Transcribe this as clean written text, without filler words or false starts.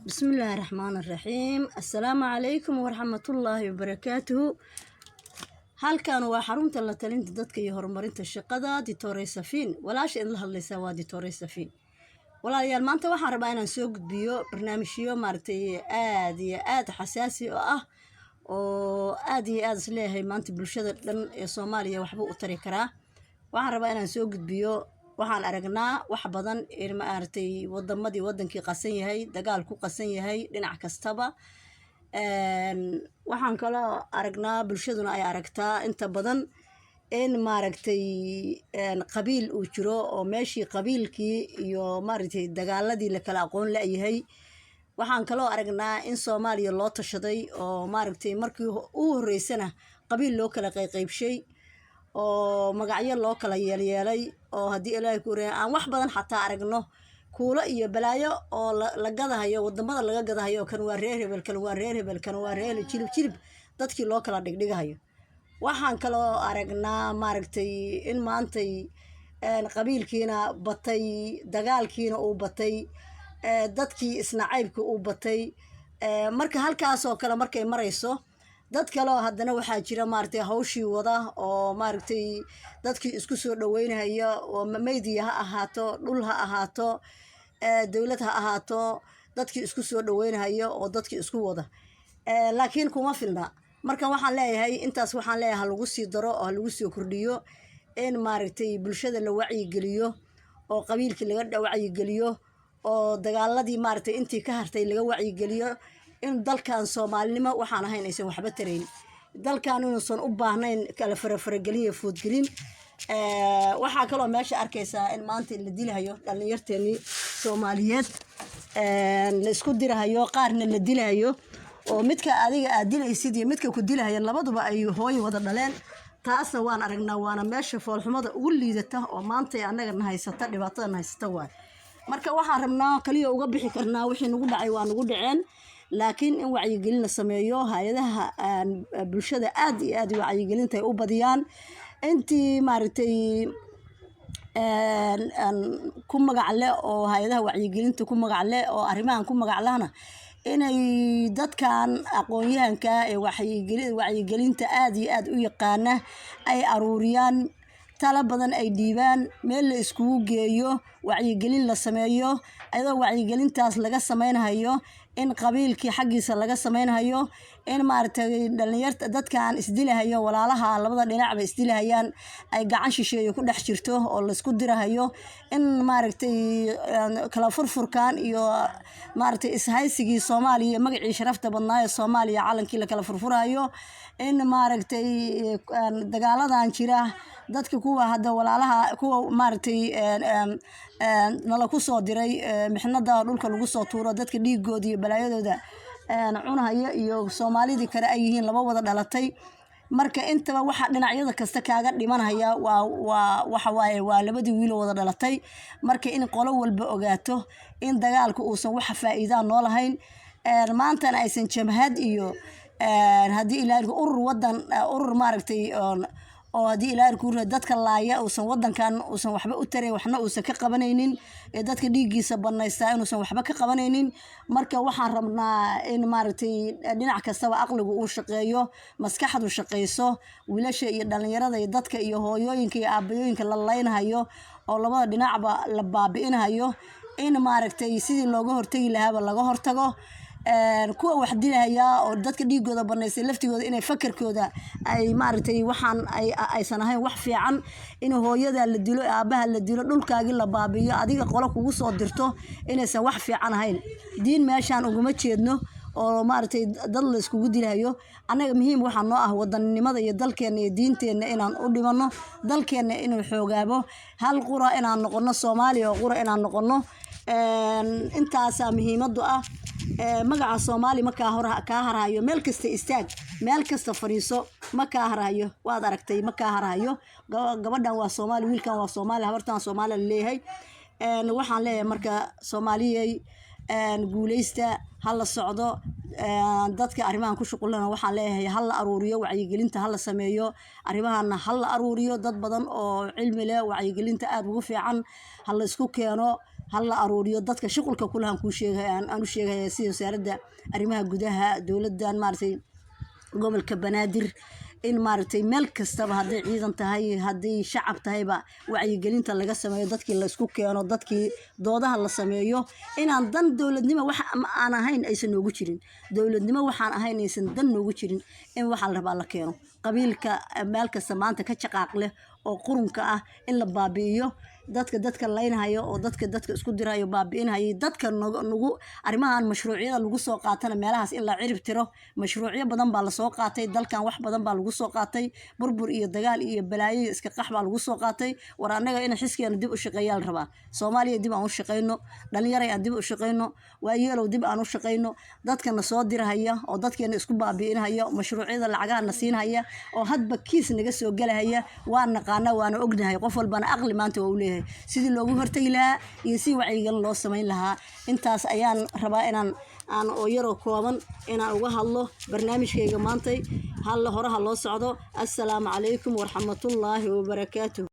Bismillaahi raxmaani raxiim. Assalaamu calaykum waraxmatullaahi wabarakaatuhu. Halkan waa xarunta la talinta dadka iyo horumarinta shaqada, Ditore Safiin. Walaasha idinla hadlaysaa waa Ditore Safiin. Walaalayaal, maanta waxaan rabaa inaan soo gudbiyo barnaamijyo maaragtay aada iyo aada xasaasi oo ah, oo aada iyo aada isleeyahay maanta bulshada dhan ee Soomaaliya waxbuu u tari karaa. Waxaan rabaa inaan soo gudbiyo. Waxaan aragnaa wax badan in maaragtay wadamadii, wadankii qasan yahay, dagaal ku qasan yahay dhinac kastaba. Waxaan kaloo aragnaa, bulshaduna ay aragtaa inta badan, in maaragtay qabiil uu jiro, oo meeshii qabiilkii iyo maaragtay dagaaladii la kala aqoon la-yahay. Waxaan kaloo aragnaa in Soomaaliya loo tashaday, oo maaragtay markii u horreysana qabiil loo kala qayqaybshay, oo magacyo loo kala yeelyeelay, oo haddii Ilaahay ku reey aan wax badan xataa aragno kuulo iyo balaayo oo la gadahayo, wadamada laga gadahayo: kan waa reer hebel, kan waa reer hebel, kan waa reer jilib jilib, dadkii loo kala dhigdhigahayo. Waxaan kaloo aragnaa maaragtay in maantay qabiilkiina batay, dagaalkiina uu batay, dadkii isnacaybka uu batay. Marka halkaasoo kale markay marayso, dad kaleo haddana waxaa jira maaragtay hawshii wada, oo maaragtay dadkii isku soo dhaweynaya, oo media ha ahaato, dhul ha ahaato, dowlad ha ahaato, dadkii isku soo dhaweynaya oo dadkii isku wada, laakiin kuma filna. Marka waxaan leeyahay, intaas waxaan leeyahay ha lagu sii daro oo ha lagu soo kordhiyo in maaragtay bulshada la wacyigeliyo, oo qabiilkii laga wacyigeliyo, oo dagaaladii maaragtay intii ka hartay laga wacyigeliyo, in dalkan Soomaalinimo waxaan ahayn aysan waxba tarayn, dalkan inuusan u baahnayn kala farafaragelin iyo foodgelin. Waxaa kaloo meesha arkaysaa in maanta la dilahayo dhallinyarteenii Soomaaliyeed, la isku dirahayo, qaarna la dilahayo, oo midka adiga aad dilaysid iyo midka ku dilahaya labaduba ay hooyo wada dhaleen. Taasna waan aragnaa, waana meesha foolxumada ugu liidata oo maanta annaga na haysata, dhibaatada na haysata waay. Marka waxaan rabnaa kaliya uga bixi karnaa wixii nagu dhacay waa nagu dhaceen, laakiin in wacyigelin la sameeyo, hay-adaha bulshada aad iyo aad wacyigelinta ay u badiyaan, intii maaragtay ku magac leh oo hay-adaha wacyigelinta ku magac leh oo arrimahan ku magac lehna, inay dadkan aqoon-yahanka ee wacyigelinta aad iyo aad u yaqaana ay aruuriyaan, talo badan ay dhiibaan, meel la iskugu geeyo, wacyigelin la sameeyo, ayadoo wacyigelintaas laga sameynhayo in qabiilkii xaggiisa laga sameynhayo, in maaragtay dhalinyarta dadkan isdilahayo, walaalaha labada dhinacba isdilahayaan, ay gacan shisheeye ku dhex jirto oo laisku dirahayo, in maaragtay kala furfurkan iyo maaragtay ishaysigii Soomaaliya, magacii sharafta badnaa ee Soomaaliya, calankii la kala furfurayo, in maaragtay dagaaladan jira, dadka kuwa hadda walaalaha, kuwa maaragtay nala ku soo diray, mixnada dhulka lagu soo tuuro, dadka dhiigooda iyo balaayadooda cunahaya, iyo Soomaalidii kale ay yihiin laba wada dhalatay. Marka intaba waxaa dhinacyada kasta kaaga dhimanaya waa waxa waaye waa labadii wiiloo wada dhalatay. Marka in qolo walba ogaato in dagaalka uusan wax faa'iidaa noo lahayn, maantana aysan jamhad iyo haddii Ilaahay urur wadan, urur maaragtay oo haddii Ilaahay ku dadka laaya uusan wadankan uusan waxba u tarayn, waxna uusan ka qabanaynin, ee dadka dhiiggiisa banaystaa inuusan waxba ka qabanaynin. Marka waxaan rabnaa in maaragtay dhinac kastaba aqligu uu shaqeeyo, maskaxdu shaqeyso, wiilasha iyo dhalinyarada iyo dadka iyo hooyooyinka iyo aabayooyinka la laynhayo oo labada dhinacba la baabi'inhayo, in maaragtay sidii looga hortagi lahaaba laga hortago. Kuwa wax dilaya oo dadka dhiigooda banaystay laftigooda inay fakarkooda ay maaragtay waxaan aysan ahayn wax fiican, in hooyada la dilo, aabaha la dilo, dhulkaagii la baabi'iyo, adiga qolo kugu soo dirto, inaysan wax fiican ahayn. Diin meeshaan uguma jeedno oo maaragtay dad la iskugu dilayo. Annaga muhiim waxaa noo ah wadaninimada iyo dalkeena iyo diinteenna inaan u dhimano, dalkeenna inuu xoogaabo, hal qura inaan noqono, Soomaaliya oo qura inaan noqono. Intaasaa muhiimadu ah. Magaca Soomaali ma kaa hor kaa harhayo. Meel kasta istaag, meel kasta fadhiiso, ma kaa harhayo. Waad aragtay, ma kaa harhayo. Gabadhan waa Soomaali, wiilkan waa Soomaali, habartan Soomaali la leeyahay. Waxaan leeyahay marka, Soomaaliyey, guuleysta, ha la socdo. Dadka arrimahan ku shuqulana waxaan leeyahay ha la aruuriyo, wacyigelinta ha la sameeyo, arrimahana ha la aruuriyo, dad badan oo cilmi leh, wacyigelinta aada ugu fiican ha la isku keeno. Ha la aruuriyo dadka shuqulka kulahan kuu sheegay, aan u sheegaya, sida Wasaaradda Arrimaha Gudaha, dowladdan, maaragtay, gobolka Banaadir, in, maaragtay, meel kastaba, hadday ciidan tahay, hadday shacab tahayba, wacyigelinta laga sameeyo, dadkii laysku keeno, dadkii doodaha la sameeyo, inaan dan dowladnimo wax aan ahayn aysan noogu jirin, dowladnimo waxaan ahayn aysan dan noogu jirin, in waxaa la rabaa la keeno. Qabiilka meel kasta maanta ka jaqaaq leh oo qurunka ah in la baabi'iyo, dadka laynhayo oo dadka isku dirayo, baabi'inhayo dadka nagu arrimahan mashruucyada lagu soo qaatana, meelahaas in la cirib tiro. Mashruucyo badan baa lasoo qaatay dalkan, wax badan baa lagu soo qaatay, burbur iyo dagaal iyo balaayo iyo iska qax baa lagu soo qaatay. War annaga in xiskeena dib u shaqeeyaa la rabaa. Soomaaliya, dib aan u shaqeyno. Dhalinyaray, aan dib u shaqeyno. Waayeelow, dib aan u shaqeyno. Dadkana soo dirahaya oo dadkeena isku baabi'inhaya, mashruucyada lacagaha na siinhaya oo hadba kiis naga soo gelahaya, waa naqaana, waana ognahay. Qof walbana aqli maanta waa u leeyahay sidii loogu hortagi lahaa iyo si wacyigelin loo samayn lahaa. Intaas ayaan rabaa inaan aan oo yaroo kooban inaan uga hadlo barnaamijkayga maantay. Halla, horaha loo socdo. Assalaamu calaykum waraxmatullaahi wabarakaatuh.